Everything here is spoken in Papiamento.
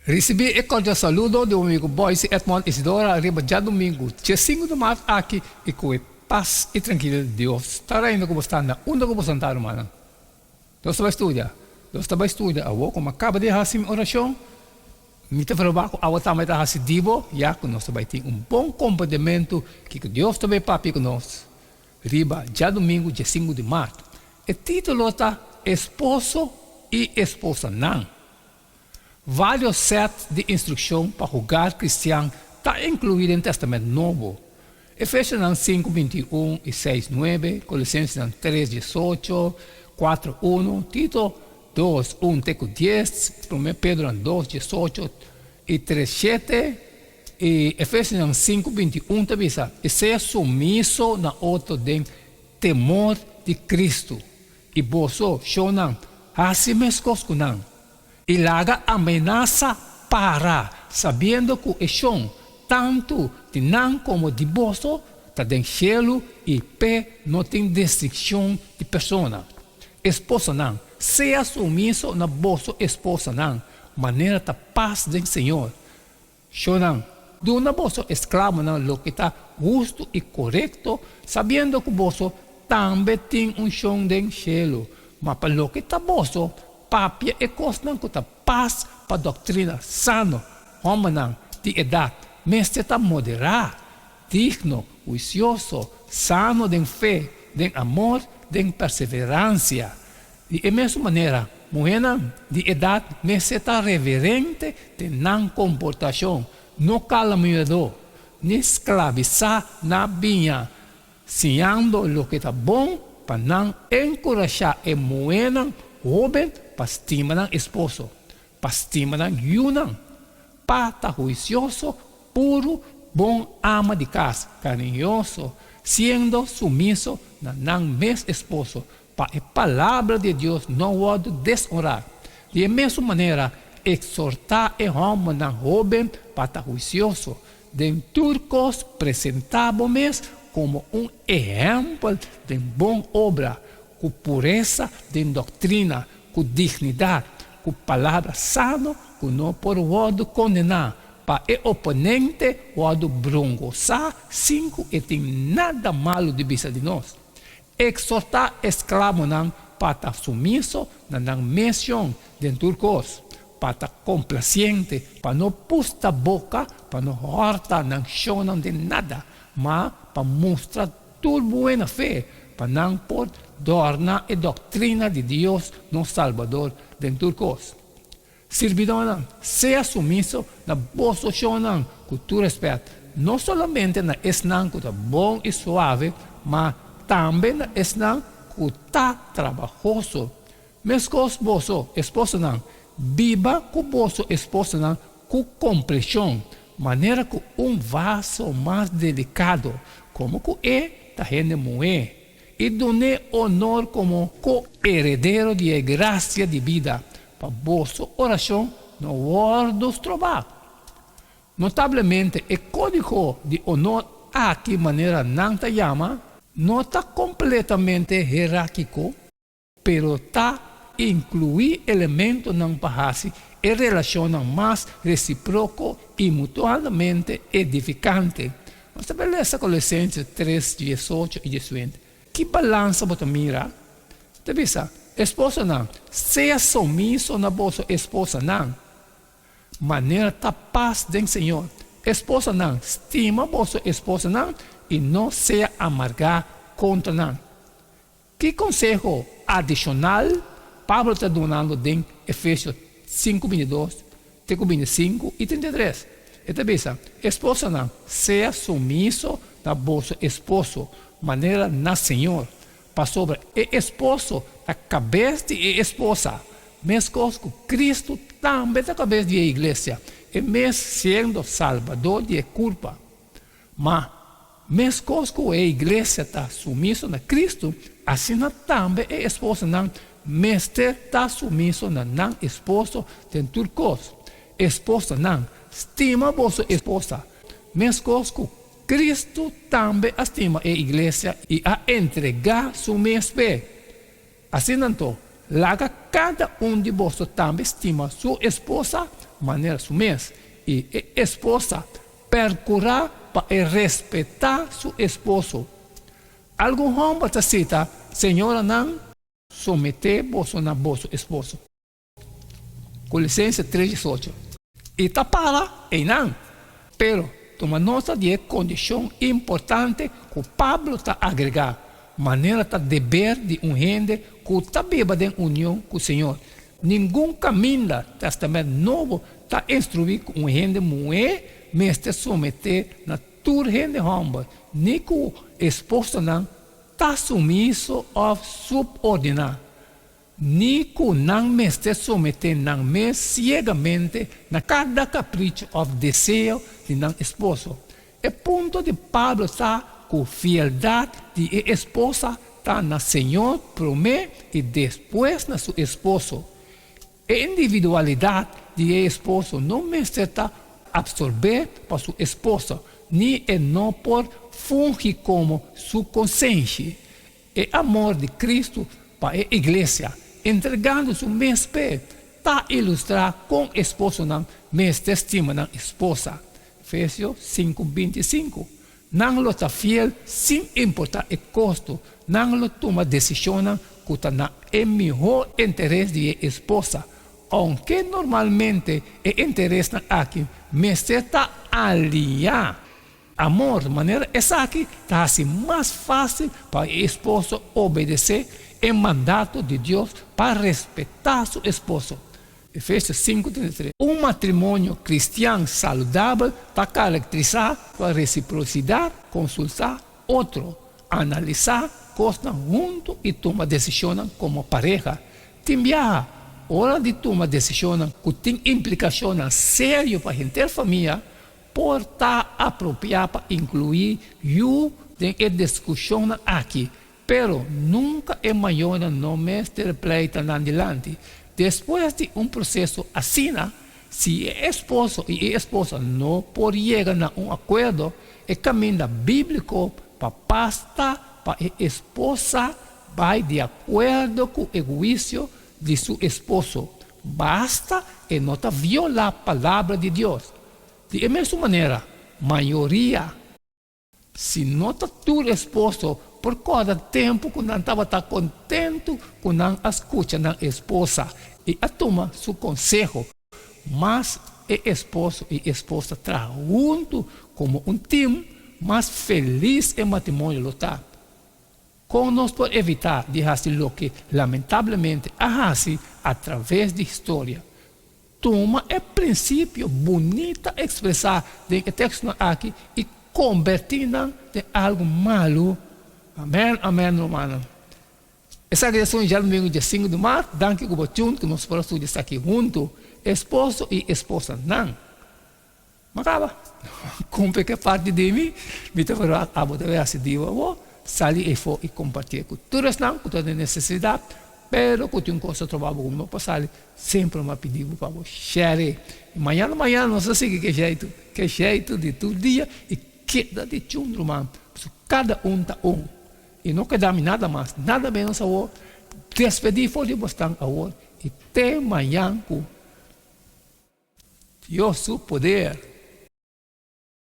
Risibí e kordial saludo di bo amigu Boyce Edmond Isidora riba djadumingu diesinku di mart aki i ku e pas i trankilidat di Dios ta reina ku bo sta na unda ku bo santá rumannan. Nos ta bai studia. Nos ta bai studia awor ku mi a kaba di hasi mi orashon. Mi ta proba ku awa tambe ta hasi di bo ya ku nos ta bai tin un bon komprendementu kiko Dios ta bai papia ku nos riba djadumingu diesinku di mart. E titulo ta Esposo i Esposanan. Vários sèt di instrukshon pa hogar kristian ta inkluí den Tèstamènt Nobo. Efesionan sinku 21 i seis nuebe, Kolosensenan tres diesocho, kuater unu, Tito dos un te ku dies, Promé Pedronan dos diesocho i tres shete, i Efesionan sinku 21 ta bisa, I sea sumiso na otro den temor di Kristu. I boso, shonnan, hasi meskos ku nan, i laga amenasa para, sabiendo ku e shon, tantu di nan komo di boso, ta den shelu i p'e no tin distinshon di persona. Esposanan, sea sumiso na boso esposanan, manera ta pas den Señor. Shonnan, duna boso esklabonan loke ta hustu i korekto, sabiendo ku boso tambe tin un shon den shelu. Ma pa loke ta boso, papia e kosnan ku ta pas pa doktrina sano. Hòmbernan di edat mester ta moderá, digno, huisioso, sano den fe, den amor, den perseveransia. Di e mesun manera, muhénan di edat mester ta reverente den nan komportashon, no kalamiadó, ni sklabisá na biña, siñando loke ta bon pa nan enkurashá e muhénan hóben pa stima nan esposo, pa stima nan yunan, pa ta huisioso, puru, bon ama di kas, kariñoso, siendo sumiso na nan mes esposo, pa e palabra di Dios no wòrdu deshonrá. Di e mesun manera, eksortá e hòmbernan hóben pa ta huisioso. Den tur kos presentá bo mes komo un ehèmpel den bon obra, ku puresa den doktrina, ku dignidat, ku palabra sano ku no por wòrdu kondená, pa e oponente wòrdu brongosá sin ku e tin nada malu di bisa di nos. Eksortá esklabonan pa ta sumiso na nan mes shon den tur kos, pa ta komplasiente, pa no pusta boka, pa no hòrta nan shonnan den nada, ma pa mustra tur buena fe, pa nan por dòrna e doktrina di Dios nos Salbador den tur kos. Sirbidónan, sea sumiso na boso shonnan ku tur rèspèt, no solamente na esnan ku ta bon i suave, ma tambe na esnan ku ta trabahoso. Meskos boso, esposonan, biba ku boso esposanan ku kompreshon, manera ku un vaso mas delikado, komo ku e ta hende muhé, i dun'é onor komo ko-eredero di e grasia di bida, pa boso orashon no wòrdu strobá. Notablemente, e kódigo di onor aki manera nan ta yama, no ta kompletamente herákiko, pero ta inkluí elementonan pa hasi e relashonnan mas resiproko i mutualmente edifikante. Nos ta bai lesa Kolosenses tres, diesocho i diesuente. Ki balansa bo ta mira? Ta bisa, Esposonan, sea sumiso na boso esposanan, manera ta pas den Señor. Esposanan, stima boso esposonan i no sea amargá kontra nan. Ki konseho adishonal Pablo ta dunando den Efesio sinku bintidos te ku bintisinku i 33? E ta bisa, Esposanan, sea sumiso na boso esposo, manera na Señor, pasobra e esposo ta kabes di e esposa, meskos ku Kristu tambe ta kabes di e iglesia, e mes siendo Salbador di e kurpa. Ma, meskos ku e iglesia ta sumiso na Kristu, asina tambe e esposanan mester ta sumiso na nan esposo den tur kos. Esposanan, stima boso esposa, meskos ku Kristu tambe a stima e iglesia i a entregá su mes p'e. Asina anto, Laga kada un di boso tambe stima su esposa manera su mes, i e esposa perkurá pa e respetá su esposo. Algun hòmber ta sita, Señoranan, someté boso na boso esposo. Kolosense tres diesocho. I ta para einan. Pero, tuma nota di e kondishon importante ku Pablo ta agregá, manera ta deber di un hende ku ta biba den union ku Señor. Ningun kaminda Tèstamènt Nobo ta instruí ku un hende muhé mester someté na tur hende hòmber, ni ku esposonan ta sumiso òf subordiná. Ni ku nan mester someté nan mes siegamente na kada kapricho òf deseo di nan esposo. E punto di Pablo ta ku fieldat di e esposa ta na Señor promé i despues na su esposo. E individualidat di e esposo no mester ta apsorbé pa su esposa, ni e no por fungi komo su konsenshi. E amor di Cristo pa e iglesia, entregando su mes p'e, ta ilustrá kon esposonan mester stima nan esposa. Efesio sinku 25. Nan lo ta fiel sin importá e kosto, nan lo tuma desishonnan ku ta na e mihó interes di e esposa, ounke normalmente e interesnan aki mester ta aliñá. Amor manera esaki ta hasi mas fásil pa e esposo obedesé e mandato di Dios pa respetá su esposo. Efesios sinku 33. Un matrimonio kristian saludabel ta karakterisá pa resiprosidat, konsultá otro, analisá kosnan huntu i tuma desishonnan komo pareha. Tin biaha, ora di tuma desishonnan ku tin implikashonnan serio pa henter famia, Por ta apropiá pa inkluí yu den e diskushonnan aki, pero nunka e mayornan no mester pleita nan dilanti. Despues di un proseso asina, si e esposo i e esposa no por yega na un akuerdo, e kaminda bíbliko pa pas ta pa e esposa bai di akuerdo ku e huisio di su esposo, basta e no ta violá Palabra di Dios. Di e mesun manera, mayoria, si no ta tur esposo, por kòrda tempu ku nan tabata kontentu ku nan a skucha nan esposa i a tuma su konseho. Mas e esposo i esposa traha huntu komo un tim, mas felis e matrimonio lo ta. Kon nos por evitá di hasi loke lamentablemente a hasi atraves di historia? Tuma e prinsipio bunita ekspresá den e tekstonan aki i kombertí nan den algu malu. Amèn, amèn, rumannan. Esaki ta esun djadumingu dia sinku di mart. Danki ku bo tune ku nos por a studia esaki huntu, esposo i esposanan. Ma kaba. Kumpli ku e parti di mi, mi ta verwagt abo ta wea hasi diu awor, sali efo i kompartié ku tur esnan ku ta den nesesidat, pero ku tin un kos ta troba bo ku no por sali, semper mi a pidi bo pa bo share. I mañana mañana nos ta sigui ku e jeitu, ku e jeitu di tur dia i keda di chun ruman, pasobra kada un ta un. I no keda mi nada mas, nada menos awor, despedí for di bosnan awor i te mañan ku Dios su poder.